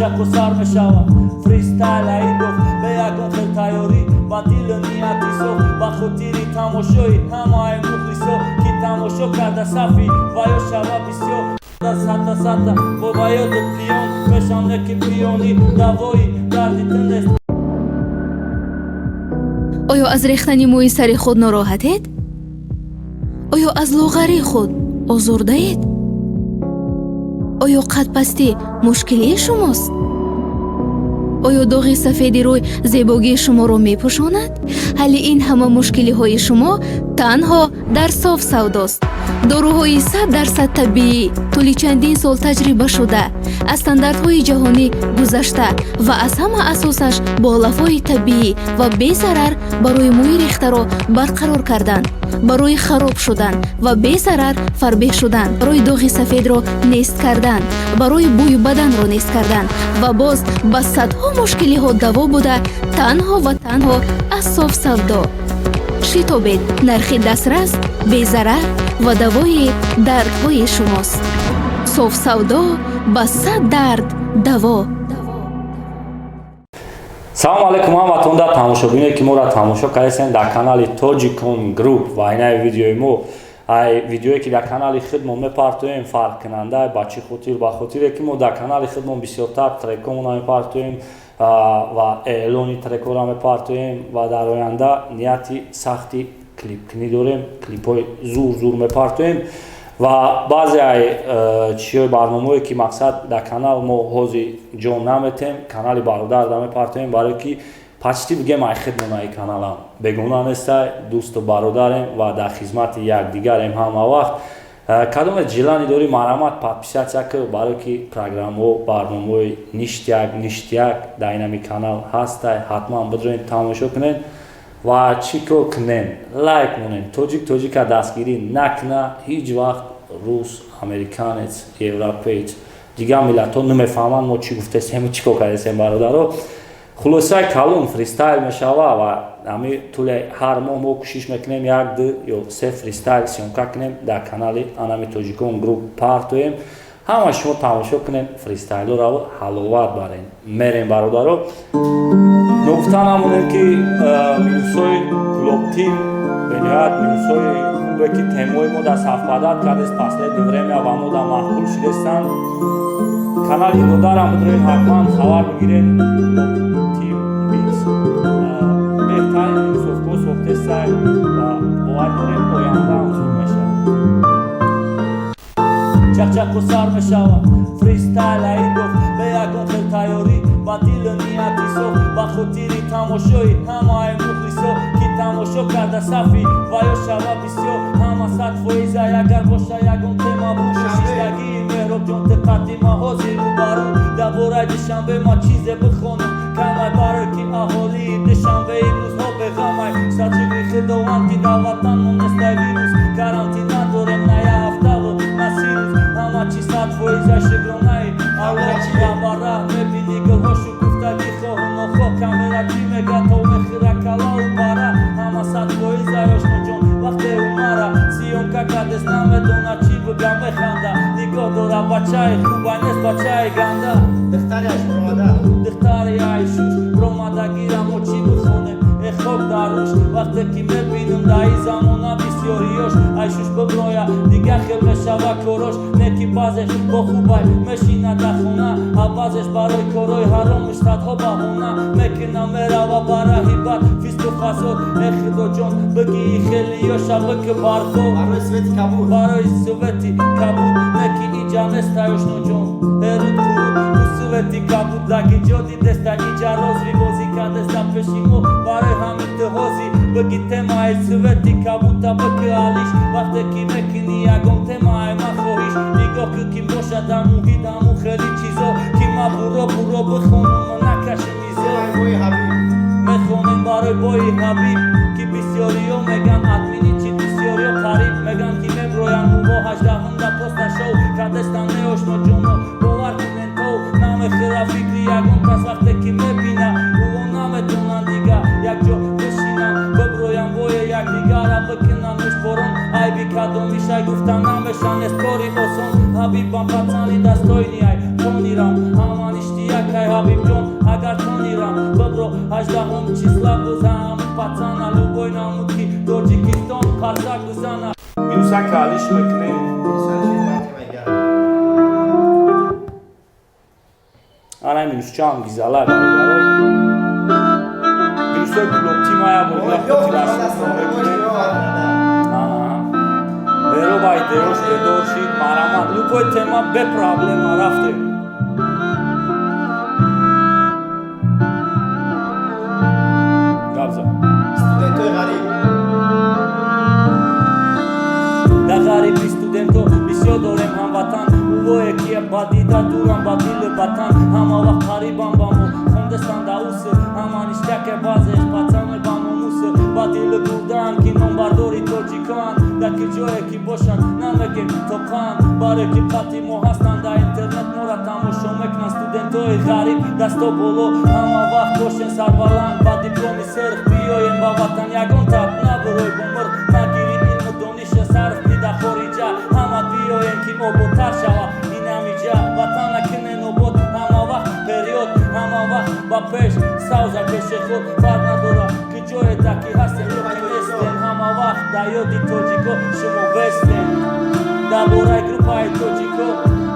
Чақчақу сар мешава фристайл Аидов бе ягон хел тайёрӣ, ба дилу нияти соф, ба хотири тамошои ҳамаи мухлисо, ки тамошо карда сафи ва ё шава бисёр сата сата бо ба ёдат пиён мешам, не ки пиёнӣ давои дарди ту нест. Оё аз рехтани мӯи сари худ нороҳатед? Оё аз лоғарии худ озурдаед? Оё қадпастӣ мушкилии шумост? Оё доғи сафеди рӯй зебогии шуморо мепӯшонад? Ҳалли ин ҳама мушкилиҳои шумо танҳо дар Соф Савдост. Доруҳои 100% табиӣ, тӯли чандин сол таҷрибашуда, аз стандартҳои ҷаҳонӣ гузашта ва аз ҳама асосаш бо алафҳои табиӣ ва безарар барои мӯи рехтаро барқарор кардан, барои хароб шудан ва безарар фарбеҳ шудан, барои доғи сафедро нест кардан, барои бӯи баданро нест кардан ва боз ба садҳо мушкилиҳо даво буда, танҳо ва танҳо аз Соф Савдо. Шитобед, нархи дастрас, безарар ва давои дардҳои шумост. Соф Савдо ба сад дард даво. Салому алайкум ҳаматон да тамошобине, ки моро тамошо кардесен дар канали Тоҷикон Груп. Ва инаи видеои мо ай видеое, ки дар канали худмон мепартоем, фарқкунанда. Ба чӣ хотир? Ба хотире ки мо дар канали худмон бисёртар трекомона мепартоем ва эълони трекора мепартоем ва дар оянда нияти сахти клипкунӣ дорем, клипҳои зур зур мепартоем. Ва баъзе ай чиҳои барномаое, ки мақсад дар канал мо ҳозир ҷо наметем, канали бародар да мепартоем, барое ки почти бигем ай хидмон ай каналам бегона нестай, дӯсту бародарем ва дар хизмати якдигарем ҳама вақт. Кадоме желание дорӣ, марҳамат, подписаться кар, барое ки программаҳо, барномаҳои ништяк ништяк дар инами канал ҳастай. Ҳатман бидроен, тамошо кунед ва чӣ кор кунем? Лайк монем. Тоҷик тоҷика дастгирӣ накуна, ҳеҷ вақт рус, американец, европеец, дигар миллатҳо намефаҳманд мо чӣ гуфтесем, чӣ кор кардесем. Бародаро, хулосаи калон, фристайл мешава ва ҳами тӯли ҳар моҳ мо кӯшиш мекунем як, ду ё се фристайл съёмка кунем, дар канали анами Тоҷикон Груп партоем. Ҳама шумо тамошо кунем фристайлоро, ҳаловат барем. Мерем, бародаро. Ногуфта намонем, ки минусҳои Клубтим бениҳоят минусҳои хубе, ки темои мо дар совпадать кардест последнее время ва мо дар маъқул шудестанд. Канали додарам бидроем, ҳатман хабар бигирем. Клубтим Битс беҳтарин минусовкҳо сохтесай ва бовар дорем, ояндаам зуд мешавад. Чақчақу сар мешава фристайл Аидов бе ягон хел тайёрӣ, ба дилу нияти соф, ба хотири тамошои ҳамаи мухлисо, ки тамошо карда сафи ва ё шава бисёр ҳама 100%. Агар боша ягон тема бушиштагии Меҳробҷон диққати ма ҳозир рӯбарӯ дар бораи Душанбе ма чизе бихонам камай, барое ки аҳолии Душанбе имрӯзҳо беғамай. Сачигри Худованд, ки дар ватанмон нестай вирус, карантин надорем на як ҳафтаву на 30 рӯз. Ҳама чи 100%, шукронаи Аллоҳ. Раҳбараҳ мебини гулҳо шукуфтагӣ, хоҳу нохоҳ камера чӣ мега, то мехӯра калаву пара. Ҳама 100%. Ошноҷон вақте умара съёмка кардест, намедона чӣ бигам, механда, нигоҳ дора. Бачаи хуба нест, бачаи ганда. Духтариаш омада. Духтари айшуш ромадагира мо чӣ бихонем? Э, хок дар рӯш! Вақте ки мебинам дар ин замона бисёриёш айшуш биброя, дигар хел мешава корош. Не ки баъзеш бо хубай мешина дар хона, а баъзеш барои корҳои ҳаромуш садҳо баҳона мекуна, мерава ба раҳи бад, фиску фасод. Э, Худоҷон, бигии хелиёша бики барбод. Барои свети кабуд. Барои свети кабуд. Не ки иҷа нестай, ошноҷон, эруд хуруд ку свети кабуд даги ҷо дидеста? Иҷа розви бозӣ кардеста пеши мо. Барои ҳамин ту ҳозӣ бигӣ темаи свети кабута бики алиш. Вақте ки мекунӣ ягон темаи ман хоҳиш, нигоҳ кӯ, ки бошад дар муҳит ҳамун хели чизо, ки ма буро буро бихонуму накашем изо. Темаи бои Ҳабиб. Мехонем барои бои Ҳабиб, ки бисёриё меган админи чи, бисёриё қариб меган, ки меброянд мо ҳаждаҳум да поста шоу кадестан. Неошноҷоно, бовар кунен, то намехӯра фикри ягон кас. Вақте ки мебина, ӯо наметонанд дига якҷо бишинанд, биброянд, бое якдигара бикунанд мушборон. Айби кадомишай гуфта намеша, нест кори осон. Ҳабибам пацани достойный ай, тонирам ҳама ништяк. ништякай Ҳабибҷон, агар тонирам бибро 18 числа бизанам пацана, любой намуд ки Тоҷикистон қарсак бизана. Минуса калиш мекунем. Ана минус чанд гизала, бародаро. Минусои клубти мая бурда хотирашон мекунем. Беро ба идеош бедор шид, марамат. Любой тема бе проблема, рафтем. Габза. Студентои ғариб. Дар ғариби студенто бисёр дорем ҳамватан, увое ки ба дида дурам, ба дили ватан ҳама вақт қарибам ба мо, хондастан да усы ҳама ништяке, баъзеш пацаны ба номусы, ба дили гурдаанд, ки номбардори тоҷикоанд. Дар ки ҷое ки бошанд, намегем тоқанд, баре ки қати мо ҳастанд, дар интернет мора тамошо мекунанд. Студентои ғариб, дасто боло, ҳама вақт бошен сарбаланд, ба дипломи серх биёем ба ватан. Ягон тат набурой, бо мирх нагири, илму дониша сарф кунӣ дар хориҷа. Ҳама биёем, ки ободтар шава инамиҷа. Ватана кунен обод, ҳама вақт период, ҳама вақт ба пеш, савза пеши худ. Фарқ надора, ки ҷое да ки ҳастем ё ки нестем, ҳама вақт дар ёди тоҷико шумо бестем. Дар бораи группаи тоҷико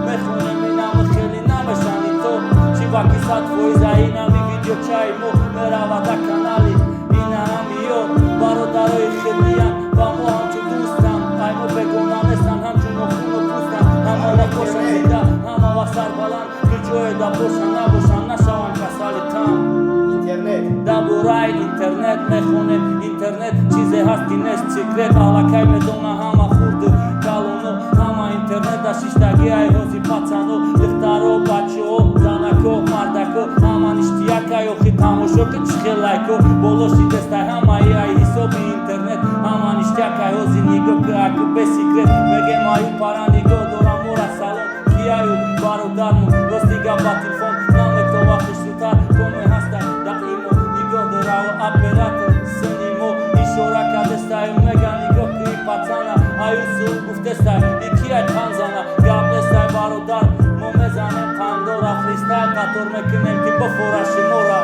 мехонем, инами хеле намешани то чӣ ваки 100% инами видеочаи мо меравада канали инаамиё. Бародарои хелиян ба мо ҳамчун дӯстанд, ай мо бегона нестанд, ҳамчун нохуну пӯстанд. Ҳама вақт бошанд зинда, ҳама вақт сарбаланд, ки ҷое да бошанд набошанд, нашаванд касали тан. Интернет. Дар бораи интернет мехонем. Интернет чизе ҳаст, ки нест секрет, аллакай медона ҳама хурду калоно. Ҳама интернет дар шиштагӣ ай ҳози, пацано, духтаро, бачаҳо, занако, мардако, ҳама ништякай. Охи тамошо ки чӣ хел лайко боло шидестай, ҳамаи ай ҳисоби интернет. Ҳама ништякай ҳози, нигоҳ ки аку бе секрет мегем. Аю пара нигоҳ дорам мора, салом кияю бародармон. Рости гап, ба телефон наметова хиштутар коме ҳаста да имо нигоҳ дораву оператор сини мо ишора кардестаю, мега нигоҳ ки пацана аю су гуфтестай и кияй қанзана. Гап нестай, бародар, мо мезанем қандора, фристайл қатор мекунем, ки бифора шумора.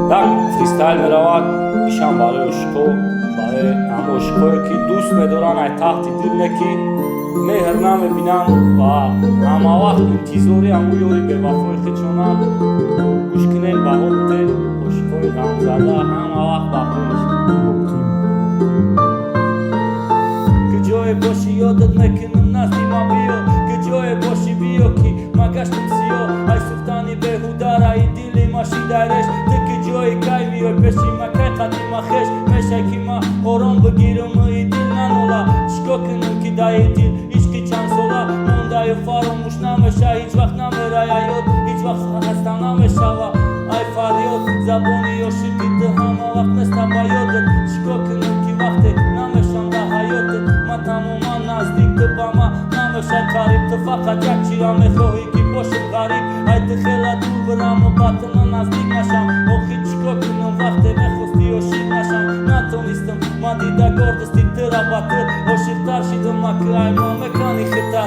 Так фристайл меравад, ишам барои ошиқо, барои ҳама ошиқое, ки дӯст медоранд ай таҳти дил, не ки меҳр намебинанд ва ҳамавақт интизори ҳамун ёри бевафои худшонанд. Гӯш кунед, баҳо битед. Ошиқои ғамзада ҳама вақт ба пеш. Ки ҷое бошӣ, ёдат мекунам, назди ма биё. Ки ҷое бошӣ, биё, ки ма гаштам сиё, ай сӯхтани беҳудара и дили ма шидареш. Ту ки ҷои, кай миёй пеши ма, кай қади ма хеш мешай, ки ма ором бигирам и дил нанола? Чико кунам, ки даи дил ишқи чандсола мондаю фаромӯш намеша, ҳеҷ вақт намерая ёд, ҳеҷ вақт хаста намешава ай фарёд. Забони ошиқи ту ҳама вақт неста ба ёдат. Чико кунам, ки вақте намешам дар ҳаётат ма тамоман наздик, ту ба ма намешай қариб. Ту фақат як чира мехоҳӣ, ки бошам ғариб, ай ту хела дур бираму ба ту ман наздик нашам. Охи чико кунам, вақте мехостӣ ошиқ нашам, натонистам ман дида гордости тура, ба ту ошиқтар шидам ма, ки ай ма мекани хита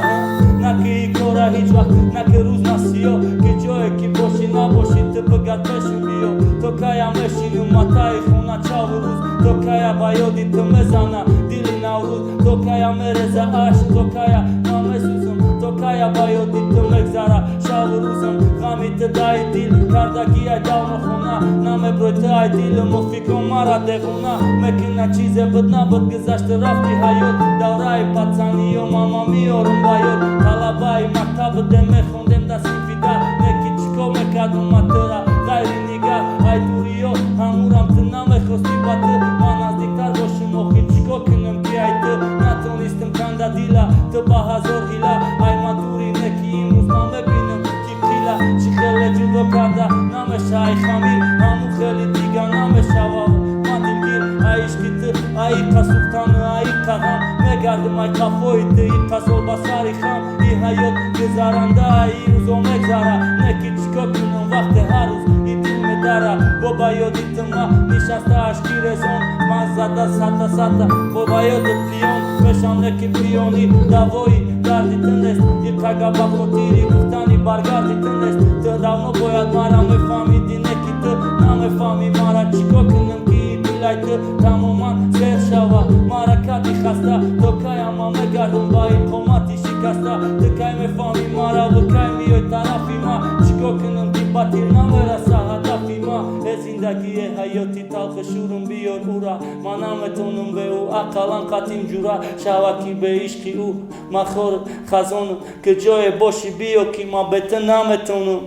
на ки и кора ҳеҷ вақт на ки рӯз на сиё. Ки ҷое ки бошӣ набошӣ, ту бигад пешум биё. То кая мешинум ма таи хона чаву рӯз, то кая ба ёди ту мезана дили Наврӯз, то кая мереза ашк, то кая ман месӯзам, то кая ба ёди ту мегзара шаву рӯзам. Ғами ту даи дил кардагиай давно хона намеброй, ту ай дилуму фикрон мара девона мекуна. Чизе буд набуд, гузашта рафти ҳаёт, давраи пацаниё мама меорум ба ёд. Талабаи мактаб будем, мехондем дар синфи 10, не ки чӣ кор мекардум ма тура ғайри нигаҳ? Ай дуриё ҳамурам ту намехостӣ ба ту ман наздиктар бошум. Охи чӣ кор кунам, ки ай ту натонистам канда дила, ту ба ҳазор ҳила ай ма дури, не ки имрӯз ман мебинам, ки қила чӣ хеле ҷудо карда намеша ай хамир, ҳамун хеле дига намешава. Ман дилгир ай ишқи ту, ай иқа сӯхтану ай иқа ғам мегардам, ай қафои ту иқа сол ба сари хам. И ҳаёт гузаранда, ай рӯзо мегзара, не ки чӣ кор кунам, вақте ҳар рӯз и дил медара. Бо ба ёди ту ма нишаста ашки резон, ман зада сата сата бо ба ёдат пиён мешам, не ки пиёни давои. дарди ту нест. Иқага ба хотири гуфтани баргарди ту нест. Ту давно бояд мара мефаҳмиди, не ки ту намефаҳмӣ мара. Чӣ кор кунам, ки дилай ту тамоман сер шава? Мара кади хаста, то каяма мегардам ба иқомати шикаста? Ту кай мефаҳмӣ мараву кай меёй тарафи ма? Чӣ кор кунам, ки ба тир намераса ҳадафи ма? Э, зиндагие, ҳаёти талхи шурум, биёр ура, ман наметонам бе ӯ, ақаллан қатим ҷура шава, ки бе ишқи ӯ ман хор хазонам. Ки ҷое бошӣ, биё, ки ман бе ту наметонам.